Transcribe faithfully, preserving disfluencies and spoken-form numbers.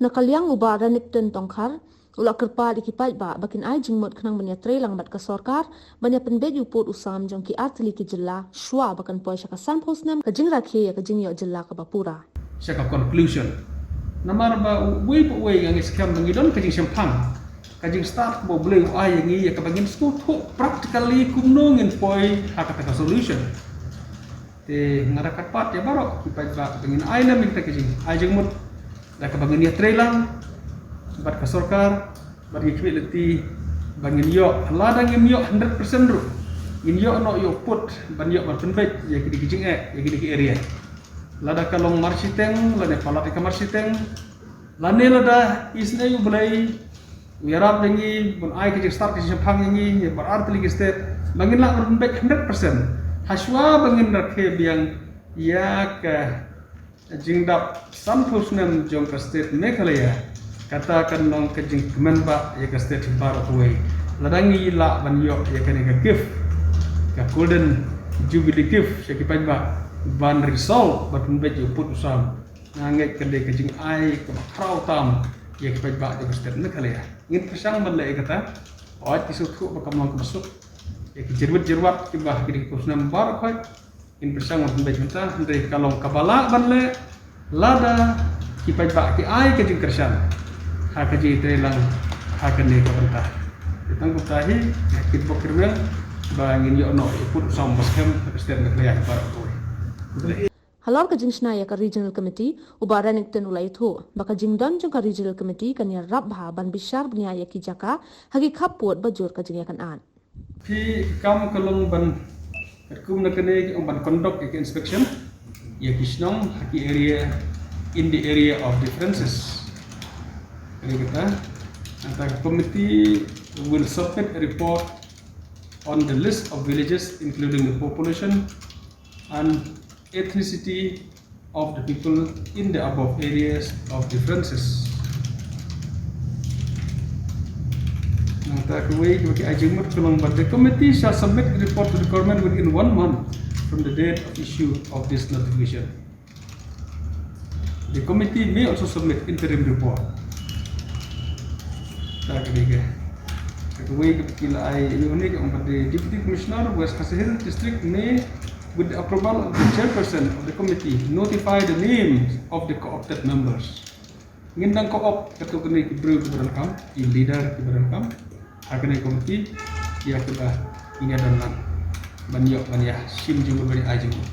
Na ka liang u Bah Renikton Tongkhar u la kyrpad ïa ki paidbah ba kin ai jingmut khnang ban ïatreilang bad ka sorkar ban ïa pynbeit ïa u pud u sam jong ki artylli ki jylla shuwa ba kan poi sha ka sanphew snem ka jingrakhe ïa ka jingïoh jylla kaba pura. Sha ka conclusion. Namar ba uwei pa uwei nga ngi skhem ba ngi don ka jingshemphang, ka jingstad kaba U Blei u ai ïa ngi ïa kaba ngin sngewthuh practically kumno ngin poi ha kata ka solution. Te nga da kyrpad ïa baroh ki paidbah ba ngin ai lem ïa kata ka jing, ai jingmut da kaba ngin ïatreilang bad ka sorkar, bad ngi khmih lynti ba ngin ïoh, lada ngim ïoh hundred percent ruh, ngin ïoh noh ïa u pud ban ïoh ban pynbeit ïa kine ki jingeh, ïa kine ki area. Lada ka long marshiteng lane palat ïa ka marshiteng, lane lada isynei U Blei u ïarap ïa ngi ban ai ka jingstad ka jingshemphang ïa ngi ïa baroh artylli ki state, ba ngin lah ban pynbeit hundred percent. Hashwa ba ngin rakhe biang ïa ka jingdap sanphew snem jong ka state Meghalaya, kata kan long ka jingkmen ba ïa ka state hi baroh kawei. Lada ngi lah ban ïoh ïa kane ka gift, ka Golden Jubilee gift sha ki paidbah ban resolve ban pynbeit ïa u pud u sam, nga ngeit ka dei ka jingai kaba khraw tam ïa ki paidbah jong ka state Meghalaya. Ngin pyrshang ban leh ïa kata. Hooid, ki sngewthuh ba kam long kaba suk ïa ki jyrwit jyrwat kiba ha kine ki phew snem baroh khoit. Ngin pyrshang ban pynbeit mynta, hynrei ka long kaba lah ban leh lada ki paidbah ki ai ka jingkyrshan ha ka jingïatreilang ha kane ka bynta. Te tang kumta hi, nga kitbok kitrwiang ba ngin ïoh noh ïa u pud u sam ba skhem ha ka state Meghalaya hi baroh kawei. Halor ka jingshna ïa ka Regional Committee, u Bah Renikton u la ïathuh ba ka jingdon jong ka Regional Committee kan ïarap bha ban bishar bniah ïa ki jaka ha ki khappud ba jur ka jingïakynad. Phi, ka kam ka long ban, katkum na kane ki ong ban conduct ïa ki inspection ïa ki shnong ha ki area, in the area of differences. Kane kata, nangta ka committee will submit a report on the list of villages, including the population and ethnicity of the people in the above areas of differences. Nangta kawei kaba ki ai jingmut ka long ba, the committee shall submit the report to the government within one month from the date of issue of this notification. The committee may also submit interim report. Ta ka dei ka, kawei kaba ki la ai ïa une ka ong ba, the Deputy Commissioner West Khasi Hills District may, with the approval of the chairperson of the committee, notify the names of the co-opted members. Ngin dang co-opt katto katne ki briew kiba donkam, ki leader kiba donkam ha kane ka committee, ïa kiba ngin ïa don lang ban ïoh ban ïa shim jingmut ban ïa ai jingmut.